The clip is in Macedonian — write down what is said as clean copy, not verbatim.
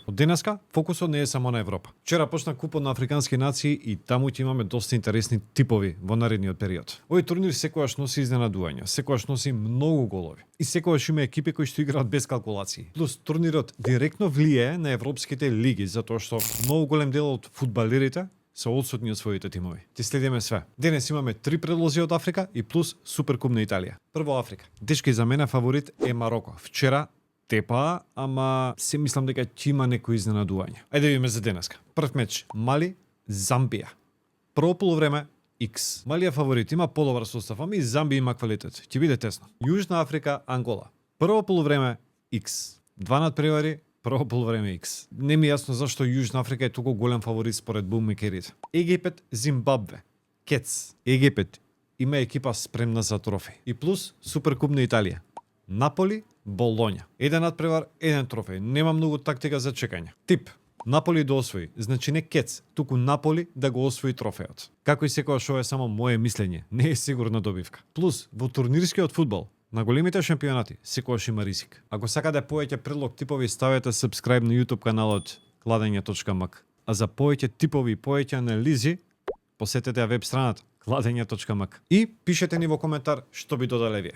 Од денеска фокусот не е само на Европа. Вчера почна купот на африкански нации и таму ќе имаме доста интересни типови во наредниот период. Овој турнир секогаш носи изненадувања, секогаш носи многу голови и секогаш има екипи кои што играат без калкулации. Плюс турнирот директно влијае на европските лиги затоа што многу голем дел од фудбалерите се одсутни од своите тимови. Ќе следиме све. Денес имаме 3 предлози од Африка и плюс Суперкуп на Италија. Прво Африка. Дечки, за мене фаворит е Мароко. Вчера тепа, ама се мислам дека ќе има некои изненадување. Ајде да видиме за денеска. Прв меч Мали Замбија. Прво полувреме X. Мали е фаворит, има подобар состав, ама и Замбија има квалитет. Ќе биде тесно. Јужна Африка Ангола. Прво полувреме X. Два надпревари, прво полувреме X. Не ми е јасно зашто Јужна Африка е толку голем фаворит според букмекерите. Египет Зимбабве. Кец. Египет има екипа спремна за трофеј. И плюс Суперкуп на Италија. Наполи Болоња. Еден надпревар, еден трофеј. Нема многу тактика за чекање. Тип. Наполи да освои. Значи не Кец, туку Наполи да го освои трофеот. Како и секогаш ова е само мое мислење, не е сигурна добивка. Плюс, во турнирскиот фудбал, на големите шампионати, секогаш има ризик. Ако сакате повеќе предлог типови, ставете subscribe на YouTube каналот Кладење.мк. А за повеќе типови и повеќе анализи, посетете веб страната Кладење.мк. И пишете ни во коментар што би додале вие.